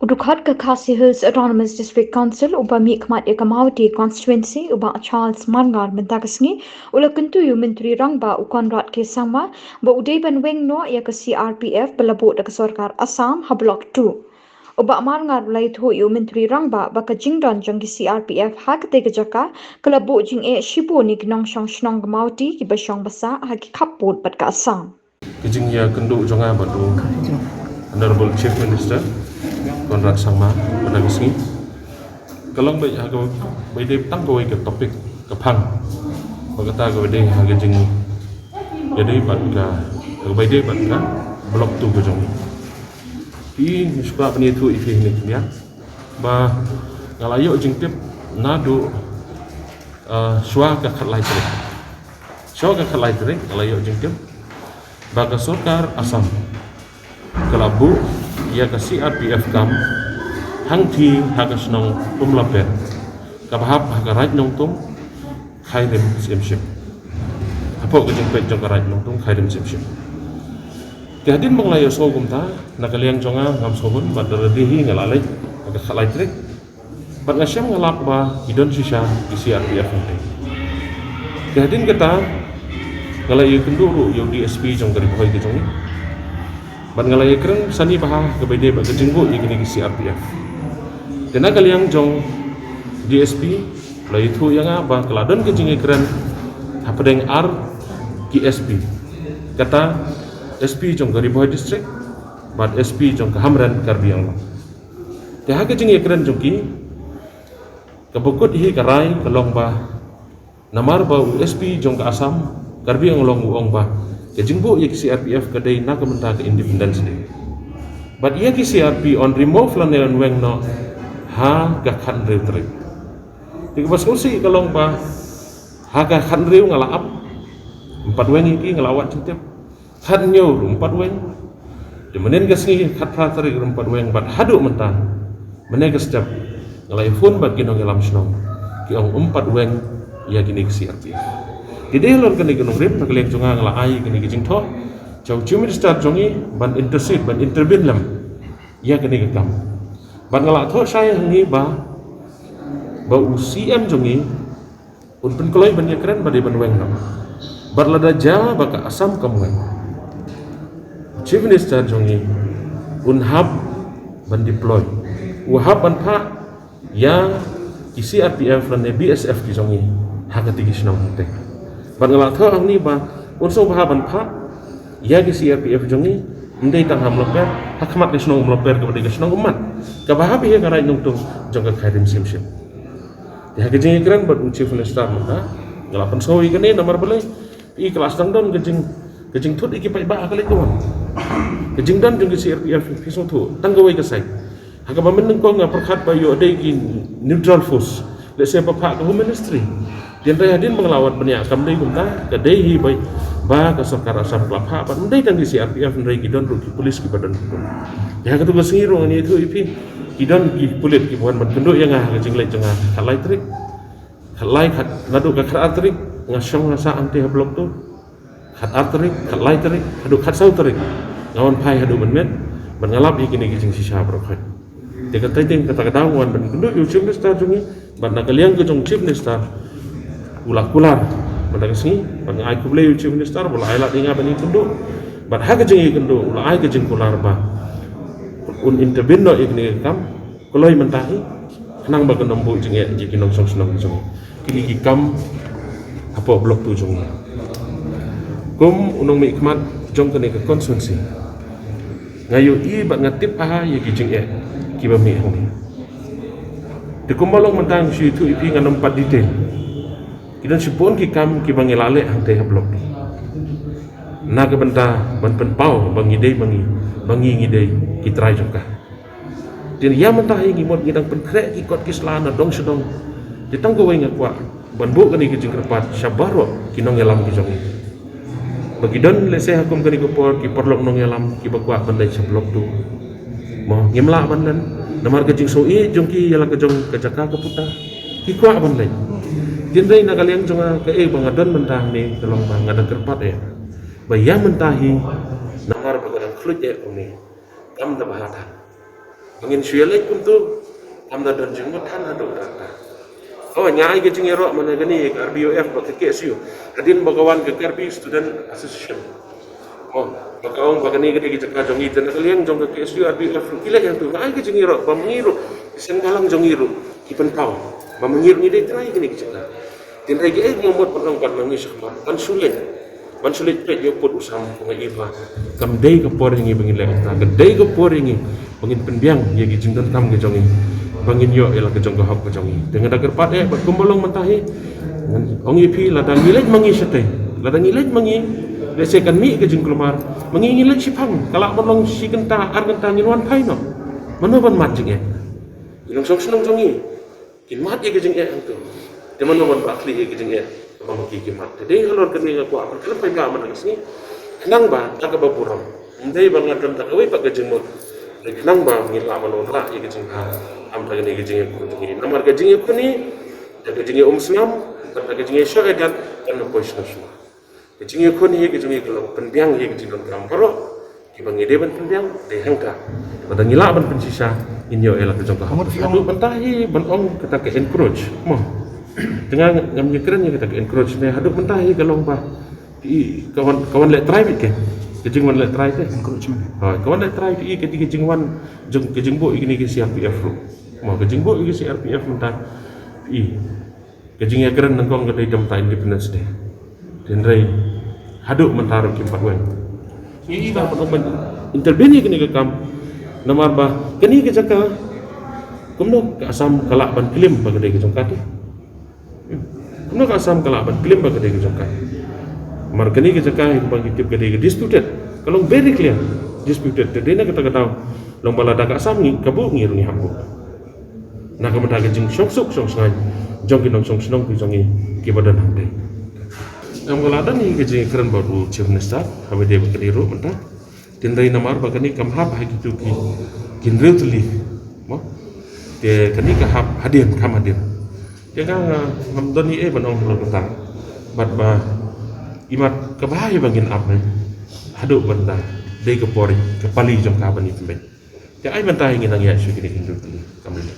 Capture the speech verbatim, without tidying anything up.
Dkhot ka Khasi Hills Autonomous District Council uba mihkhmat ïa ka Mawhati Constituency, u Bah Charles Marngar, mynta ka sngi u la kyntu ïa u Myntri Rangbah u Conrad K Sangma ba u dei ban weng noh ïa ka C R P F ba la buh da ka sorkar Assam ha Block two. U Bah Marngar u la ïathuh ïa u Myntri Rangbah ba ka jingdon jong ki C R P F ha katei ka jaka ka la buh jingeh shibun ïa ki nongshong shnong ka Mawhati kiba shong basa ha ki khappud bad ka Assam. Ka jingïakynduh jong nga bad u Honorable Chief Minister Conrad Sangma mynta ka sngi ka long beit ha kaba ïadei tang kawei ka topic, ka phang, ba kata kaba ïadei ha ka jingïadei bad ka, kaba ïadei bad ka Block two ka jong ngi. Phi, ngi sngewbha ban ïathuh ïa phi hangne khyndiat ba nga la ïoh jingtip naduh, ah, shwa ka khatlai tarik. Shwa ka khatlai tarik nga la ïoh jingtip ba ka sorkar Assam ka la buh ïa ka C R P F camp hangthie ha ka shnong Umlaper kaba hap ha ka Raid Nongtung, Khyrim Syiemship. Hapoh ka jingpeit jong ka Raid Nongtung, Khyrim Syiemship. Te hadien ba nga la ïohsngew kumta, na ka liang jong nga ngam sngewbun bad da lade hi nga la leit ha ka khatlai tarik. Bad nga shem nga lap ba ki don shisha ki C R P F hangtei. Te hadien kata nga la ïakynduh ruh ïa u D S P jong ka Ri Bhoi ka jong ngi. Bad nga la ïakren sani bha kaba ïadei bad ka jingbuh ïa kine ki C R P F. Te na ka liang jong D S P la ïathuh ïa nga ba ka la don ka jingïakren hapdeng ar ki S P. Kata S P jong ka Ri Bhoi District bad S P jong ka Hamren Karbi Anglong. Te ha ka jingïakren jong ki, kaba kut hi ka rai ka long ba namar ba u S P jong ka Assam Karbi Anglong u ong ba ka jingbuh ïa ki C R P F ka dei na ka bynta ka Independence Day. Bad ïa ki C R P yn remove lane yn weng noh ha ka khathynriew tarik. Te kaba sngewsih ka long ba ha ka khathynriew nga la ap, ym pat weng ïa ki, nga la wad jingtip. Khathynñiew ruh ym pat weng. Te mynhynnin ka sngi khatphra tarik ruh ym pat weng, bad haduh mynta mynne ka step nga la ïa phone bad ki nongïalam shnong, ki ong ym pat weng ïa kine ki C R P F. Te dei halor kane ka nongrim, na ka liang jong nga nga la ai kane ka jingthoh sha u Chief Minister jong ngi ban intercede, ban intervene lem ïa kane ka kam. Bad nga la thoh shai hangne ba, ba u C M jong ngi un pynkloi ban ïakren ba dei ban weng noh. Bad lada jia ba ka Assam kam weng, Chief Minister jong ngi un hap ban deploy, u hap ban phah ïa ki C R P F lane B S F ki jong ngi ha kata ki shnong hangtei. Bad nga la thoh hangne ba un sngewbha ban phah ïa ki C R P F jong ngi, ym dei tang ha Umlaper, ha khmat ka shnong Umlaper kaba dei ka shnong ummat kaba hap ïa ka Raid Nongtung jong ka Khyrim Syiemship. Te ha ka jingïakren bad u Chief Minister mynta nga la pynsngew ïa kane, namar balei? Ïa ka la sdang don ka jing, ka jingthut ïa ki paidbah ha ka leit ka wan. Ka jingdon jong ki C R P F phi sngewthuh tang kawei ka side. Ha kaba mynnyngkong nga pyrkhat ba ïoh dei ki neutral force, lehse ba phah ka Home Ministry. Te hynrei hadien ba nga la wad bniah kam dei kumta, ka dei hi ba, ba ka sorkar Assam ka la phah, bad ym dei tang ki C R P F, hynrei ki don ruh ki police kiba don. Te ha katu ka sngi ruh ngan ïathuh ïa phi, ki don ki pulit kiba wan ban kynduh ïa nga ha ka jingleit jong nga khatlai tarik. Khatlai, khat, naduh ka khatar tarik nga shong nga sah hangtei ha Block two. Khatar tarik, khatlai tarik, haduh khatsaw tarik nga wan phai haduh mynmiet ban nga lap ïa kine ki jingshisha baroh khoit. Te kata teng kata ka daw nga wan ban kynduh ïa u Chief Minister jong ngi, bad na ka liang ka jong u Chief Minister u la kular mynta ka sngi, bad nga ai khublei ïa u Chief Minister ba u la ai lad ïa nga ban ïakynduh. Bad ha ka jingïakynduh u la ai ka jingkular ba un intervene noh ïa kine ki kam kloi mynta hi, khnang ba kan ym buh jingeh ïa ki nongshong shnong jong ngi. Kine ki kam hapoh Block two jong ngi. Kum u nongmihkhmat jong kane ka constituency, nga ïohi bad nga tip bha ïa ki jingeh kiba mih hangne. Te kumba long mynta nga shu ïathuh ïa phi, ngan ym pat detail. Ki don shibun ki kam kiba ngi la leh hangtei ha Block two na ka bynta ban pynpaw ba ngi dei, ba ngi, ba ngi, ngi dei ki trai jong ka. Te ïa mynta hi ngi mut ngi dang pynkhreh ki kot ki sla na dong sha dong. Te tang kawei nga kwah ban buh kane ka jingkyrpad sha baroh ki nongïalam ki jong ngi, ba ki don lehse ha kum kane ka por ki paralok nongïalam kiba kwah ban leit sha Block two. Mo, ngim lah ban len namar ka jingsngewsih jong ki ïa la ka jong ka jaka ka puta. Ki kwah ban leit. Te hynrei na ka liang jong nga kaei ba nga don mynta hangne ka long ba nga dang kyrpad eh ba ïa mynta hi namar ba ka dang khluit eh kumne, kam da bha than. Ba ngin shu ïaleit kumtu, kam da don jingmut than haduh katta. Oh, nga ai ka jingïaroh mynne kane ka R B U F bad ka K S U. Hadien ba ka wan ka Karbi Student Association. Oh, ba ka ong ba kane ka dei ka jaka jong ngi, te na ka liang jong ka K S U, R B U F ruh ki leit hangtu. Nga ai ka jingïaroh ba ma ngi ruh, ki seng bhalang jong ngi ruh ki pynpaw ba ma ngi ruh ngi dei trai kane ka jaka. Hynrei kaei kaba mut ban ong, ban ma ngi sha khmat, ban shu leit, ban shu leit peit ïa u pud u sam, nga i ba kam dei ka por ïa ngi ba ngin leh kata. Ka dei ka por ïa ngi ba ngin pynbiang ïa ki jingdonkam ka jong ngi, ba ngin ïoh ïa la ka jong ka hok ka jong ngi. Te nga da kyrpad eh bad kumba long mynta hi, ngan ong ïa phi, lada ngi leit ma ngi shatei, lada ngi leit ma ngi, lehse kan mih ka jingkulmar, ma ngi ngin leit shiphang, ka lah ban long shi kynta ar kynta ngin wan phai noh. Mano ban mad jingeh? Ki nongshong shnong jong ngi kin mad ïa ka jingeh hangtu. Te mano ban bah khlieh ïa ka jingeh kaba ma ki ki mad? Te dei halor kane nga kwah ban kren paidbah mynta ka sngi, khnang ba da kaba burom, ym dei ba nga don da kawei pat ka jingmut, hynrei khnang ba ngin lah ban wanrah ïa ka jingkha, ym da kane ka jingïakhun jong ngi. Namar ka jingïakhun hi, da ka jingïaumsngam, da ka jingïashoh ïadat, kan ym poi sngewsih. Ka jingïakhun hi ka jong ngi ka long pynbiang ïa ka jingdonkam baroh kiba ngi dei ban pynbiang. Dei hangta, lada ngi lah ban pynshisha, ngin ïoh ïa la ka jong ka hok. Haduh mynta hi ban ong kata ka encroach mo, te nga ngam ïakren ïa kata ka encroach ne. Haduh mynta hi ka long ba, i, ka wan, ka wan leh trai beit, ka jingwan leh trai te. Encroachment. Ha, ka wan leh trai te, i, ka dei ka jingwan jong, ka jingbuh ïa kane ka C R P F ruh mo, ka jingbuh ïa ka C R P F mynta, i, ka jingïakren nyngkong ka dei da mynta Independence Day. Hynrei haduh mynta ruh kim pat weng. Ngi i ba ban intervene ïa kane ka kam. Namar ba kane ka jaka, kumno ka Assam ka lah ban claim ba ka dei ka jong ka te? Kumno ka Assam ka lah ban claim ba ka dei ka jong ka? Namar kane ka jaka hi kumba ngi tip ka dei ka disputed. Ka long very clear, disputed. Te dei na kata ka daw long ba lada ka Assam ngi ka buh, ngi ruh ngi hap buh. Na ka bynta ka jingshong suk shong shngaiñ jong ki nongshong shnong ki jong ngi kiba don hangtei. Ym ka la don hi ka jingkren bad u Chief Minister, haba dei ba ka dei ruh mynta. Hynrei namar ba kane kam hap ha kito ki, ki hynriew tylli mo, te kane ka hap hadien, kham hadien. Te nga, nga ngam don ei ei ban ong halor kata. Bad ba imat kaba hi ba ngin ap ne, haduh ban da dei ka por ka pali jong ka ban ïa pynbeit. Te ai mynta hi ngin nang ïa shu kine ki hynriew tylli, kam lei.